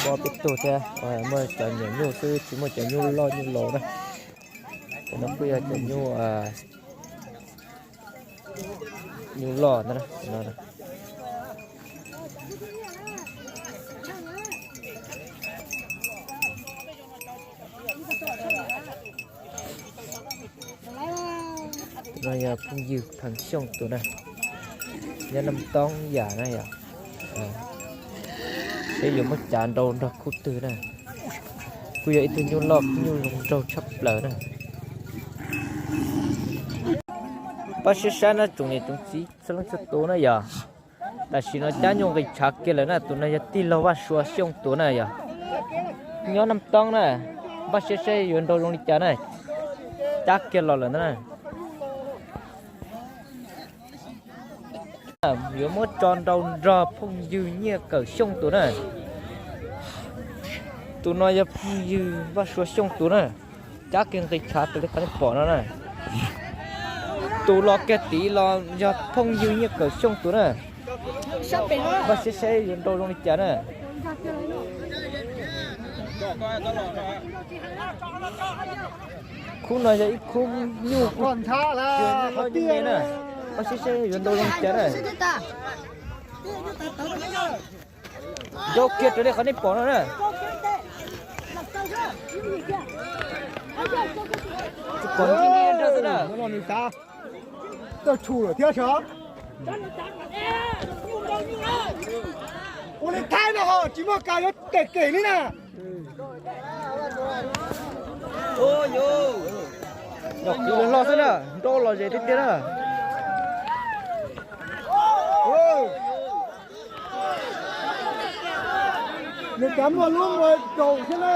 Ob peb tug thiab, muaj cov nyuam nyuj xwb tsis muaj cov nyuj loj nyuj laus na. Cov no kuj yog cov nyuj, nyuj loj ntag. No yog phooj ywg Pheej Xyooj tus na, nyob Nam Toob yam na yog. Seb yuav muab cav nrau nrog khub twg na. Kuj yog ib tug nyuj loj nyuj zoo nraug tshaj plaws na. Pab siab saib no tsoom niam tsoom txiv txhua leej txhua tus na yog. Tam sim no cab nyuj nqis tshav kiag lawm na, tus no yog tij laug Vaj Sua Xyooj tus na yog. Nyob Nam Toob na, pab siab saib yuav nrau zoo li cas na. Cab kiag los lawm ntag na. Yuav muab tso nrau nrog phooj ywg Nyiaj Kawm Xyooj tus na. Tus no yog phooj ywg Vaj Sua Xyooj tus na. Cab kiag nqis tshav raws li qhov nej pom no na. Tus los kiag tid los yog phooj ywg Nyiaj Kawm Xyooj tus na. Pab siab saib yuav nrau zoo li cas na. Khub no yog ib khub nyuj, nyuj loj nyuj me na. Pab siab saib yuav nrau zoo li cas na. Nrau kiag raws li qhov nej pom no na. Tsis pom nrog xwb na. Tawg tshum lawm thiab sas. Ua li Thaib no ho tsis muaj kas yuav kem kem li na. Nrau kwv lawm hlo xwb na, nrau lom zem tiag tiag na. Nws kav muaj lub mus kaum thiab na.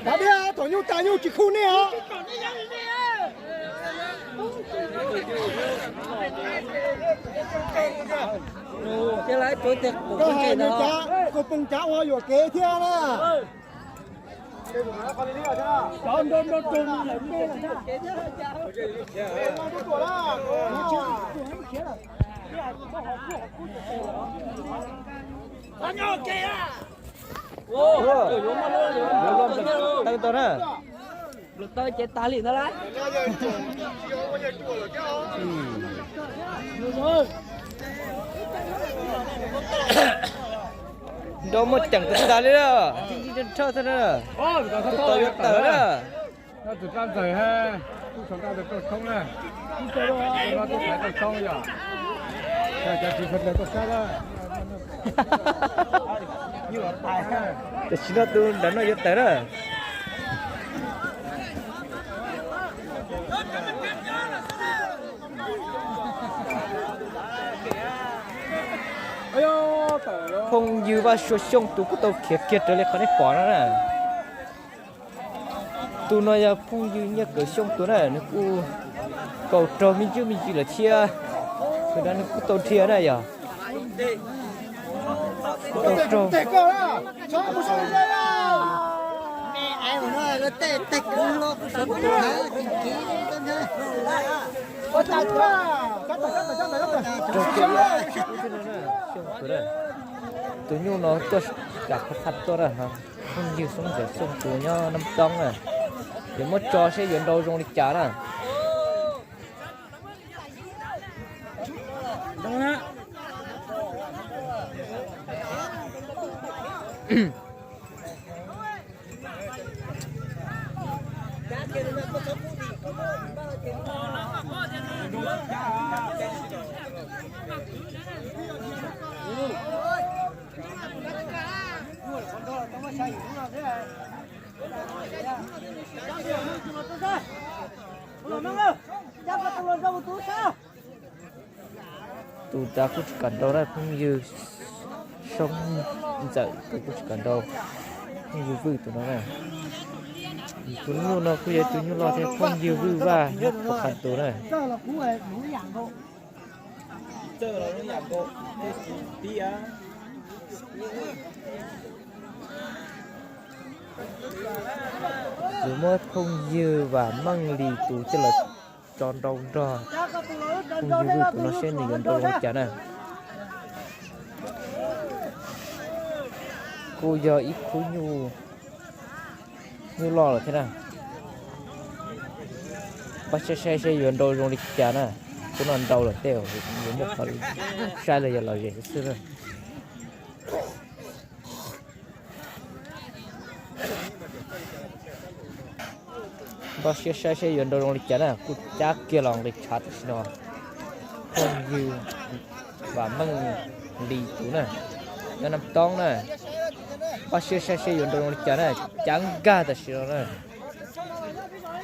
Kav diab, thaum nyuj tas nyuj tsis khu nej os. Koj hais nws cav, koj pheej cav ua yuam kev thiab na. Tawg tau na. Ces tag li ntawd lawm. Nrau muaj ceem tag tag li na. Nrau tau yuav tawm na. Tam sim no tus nram no yuav tawm na. Phooj ywg Vaj Suav Xyooj tus kuj tau khiav kiag raws li qhov nej pom no na. Tus no yog phooj ywg Nyiaj Kawm Xyooj tus na, nws kuj kaum raug me ntsis me ntsis lawm thiab. Tus no nws kuj tau dhia na yog. Kuj tau raug. Tus nyuj no tuaj kam qhov qhab tuaj na, phooj ywg Xoob Ntxawm Xyooj tus nyob Nam Toob na, yuav muab tso seb yuav nrau zoo li cas na. Tus tas kuj tsis kam nrau na, phooj ywg Xoob Ntxawm tus kuj tsis kam nrau, phooj ywg Vwj tus no na. Tus nyuj no kuj yog tus nyuj loj thiab, phooj ywg Vwj Vaj nyob Pov Qha tus na. Yuav muab phooj ywg Vam Meej Lis tus coj los tso nrau nrog phooj ywg tus no seb nws yuav nrau zoo li cas na. Kuj yog ib khub nyuj, nyuj loj lawm thiab na. Pab saib saib seb yuav nrau zoo li cas na. Tus no nrau lawm tej yuav muaj qhov saib los yog lom zem xwb na. Npaj siab saib seb yuav nrau zoo li cas na, kuj cab kiag los nqis tshav tam sim no. Phooj ywg Vam Meej Lis tus na, nyob Nam Toob na. Npaj siab saib seb yuav nrau zoo li cas na, cab nkag tam sim no na.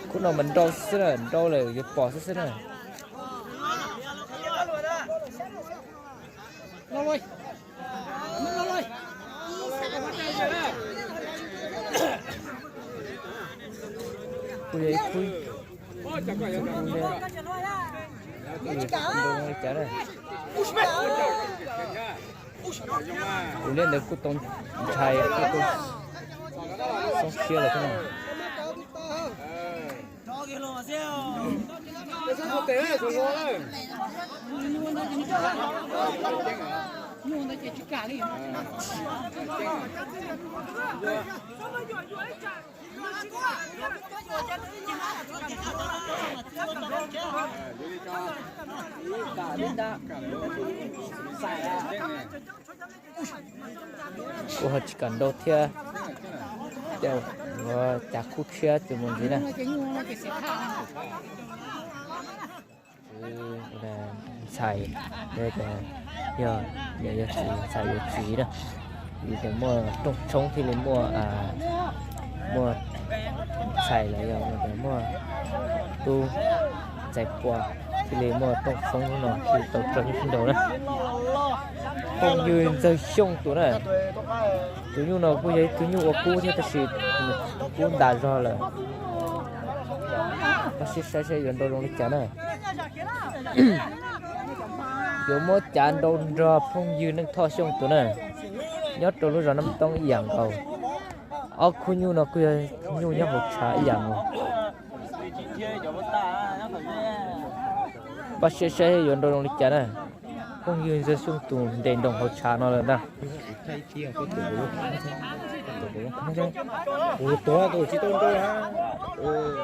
Khub no mas nrau xwb na, nrau lawm yuav pom xwb xwb na. Kuj yog ib khub, kuj yog ib khub zoo li cas na. Tus liab ntawd kuj tau ntshai, kuj tau xoob siab lawm thiab na. Kuj ho tsis kam nrau thiab, cas khub tshiab tsis mus ntxiv na. Ntxhais, yog niam yog txiv, ntxhais yog txiv na, vim tias muaj rooj tshoob thiaj li muaj, muaj ntxhais los yog tias muaj tub ntxhais pua thiaj li muaj rooj tshoob no thiaj li tau tso nyuj sib nraus na. Phooj ywg Ntxawg Xyooj tus na, tus nyuj no kuj yog ib tug nyuj ua kub thiab tab sis kub ntas zog lawm. Koj sim saib saib yuav nrau zoo li cas na. Yuav muab cav nrau nrog phooj ywg Neej Thoj Xyooj tus na, nyob rau lub zos Nab Toob ib yam nkaus. Ob khub nyuj no kuj yog nyuj nyob hauv tshav ib yam nkaus. Koj sim saib yuav nrau zoo li cas na. Phooj ywg Ntxawg Xyooj tus nres nroos hauv tshav no lawm ntag.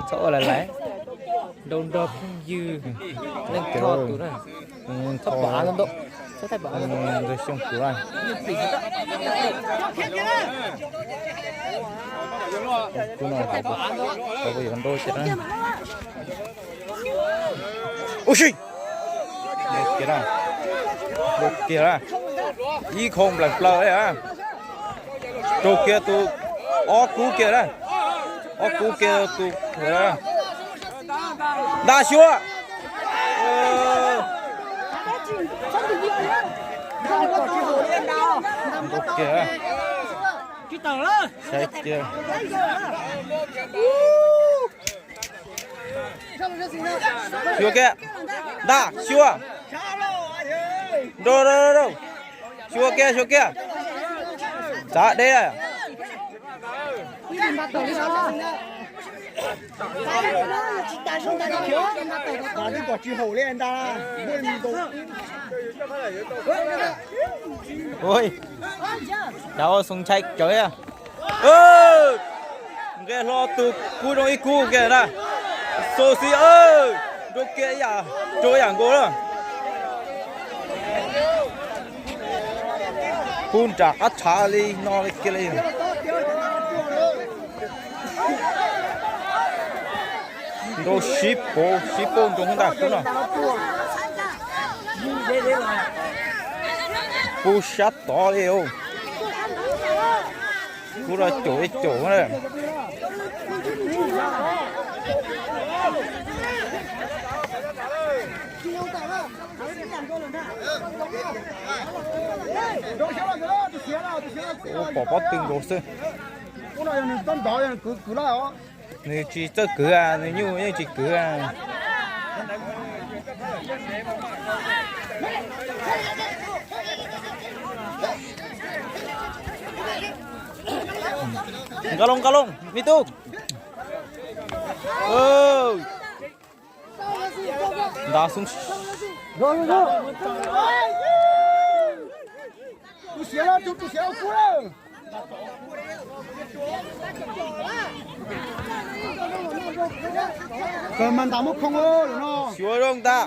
Txhob ua lais lais, nrau nrog phooj ywg Neej Thoj tus na. Txhob pom av ntau, txhob thaij pom av ntau. Ntxawg Xyooj tus na. Kuv no, kuv yuav nrau tiag na. Ub si, nrau kiag na, nrau kiag na, ib khau nplaws plaws li. Raug kiag tus, ob kub kiag na, ob kub kiag tus, nta xyuas. Nrau kiag, saib kiag. Xyuas kiag, nta xyuas. Nrau, nrau, nrau, xyuas kiag, xyuas kiag. Txav deb. Ui, cov ua xoo ntshai tsawv. Nqe hlo tus kub zoo ib kub kiag na. Xo xi, nrau kiag ib yam, nrau ib yam nkaus na. Kub nram qab tshav li no li kiag li. Nrau sib pauv, sib pauv nrau ntag kub no. Kub sab tod li. Kub no caum li caum na. Ua pom pob tw nkaus xwb. Nws tsis txawj kwv, nws nyuj yeej tsis kwv. Nqa loo, nqa loo, me tub. Nta xoob. Tus siav, tus siav ua kub lawm. Kawg mas nta muab khoo lawm no. Xyuas zoo ntag.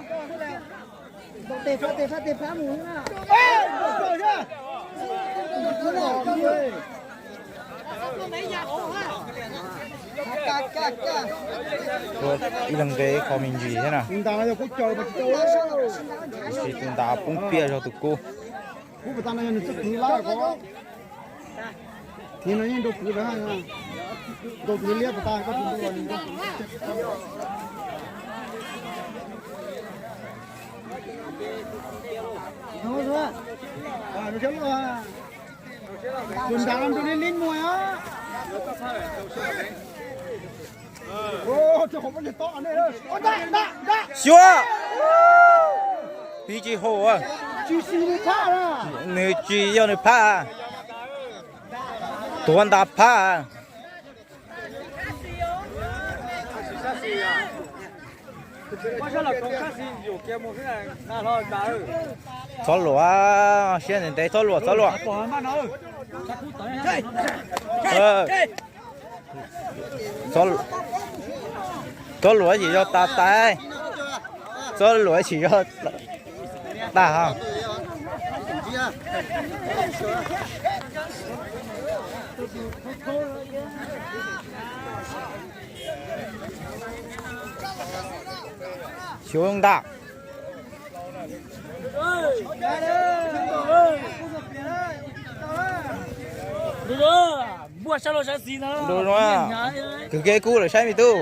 Ib leeg nqe qho me ntsis thiab na. Tab sis tus nta poob piam zog tus kub. Tus nta no nrug nej lib muag. Xyuas! Pib tsis haum. Nws tsis yog nws phaj. Tuav nta phaj. Txhob luam, siab ntev ntev, txhob luam, txhob luam. Txhob luam, txhob luam, txhob luam, tsis yog tas tas. Txhob luam tsis yog tas. Xyuas ntag. Kwv kev kub lawm saib me tub.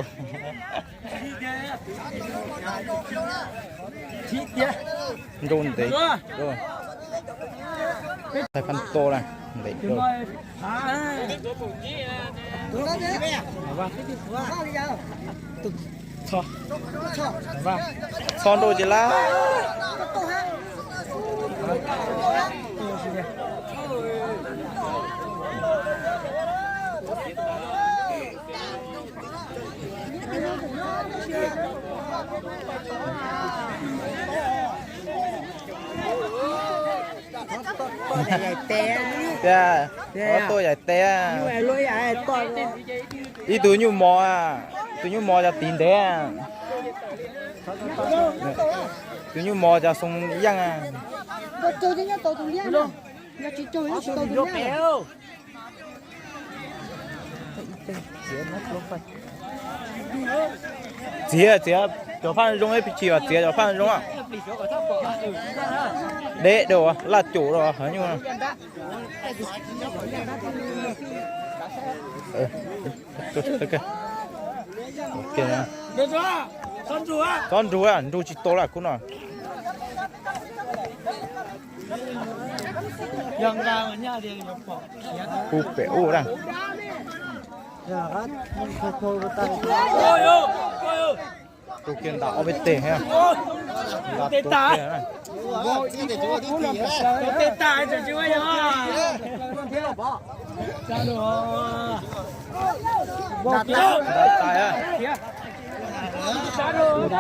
Nrau ntev. Thaij phab to na, ntev. Txho nrau ces lab. Tiag, ob tuaj yaim tes. Ib tug nyuj mos, tus nyuj mos cov tiv ntev. Tus nyuj mos cov xoo yeej. Txiav, txiav cov phaj zoo ib tsis, txiav cov phaj zoo. Deb dua, laj cum dua nyuj. Txhob nrug, nrug tsis tau lawm kub no. Kub pem ub na. Tus kiag nta ob peb teg thiab. Nta tuag kiag na. Nta tas,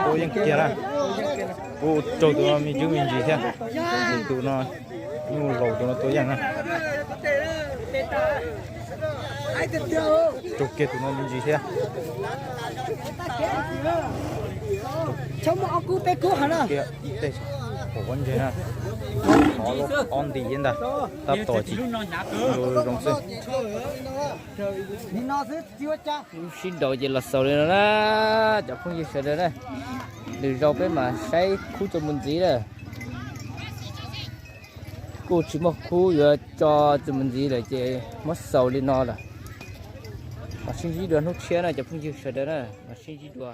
tua yeej kiag na. Ua raug tus no me ntsis me ntsis thiab. Tus no nyuj laus tus no tua yeej na. Raug kiag tus no me ntsis thiab. Kiag ib teg, pom pob ntseg na. Ob nti thiab ntag, tab tom tsis zoo xwb. Lub sib nraus ces los xaus li no na, cov phooj ywg sawv daws na. Lwm zaus peb mam saib khub txuas mus ntxiv na. Kuj tsis muaj khub yuav tso txuas mus ntxiv lawm ces muab xaus li no lawm. Mam sib ntsib dua hnub tshiab na cov phooj ywg sawv daws na, mam sib ntsib dua.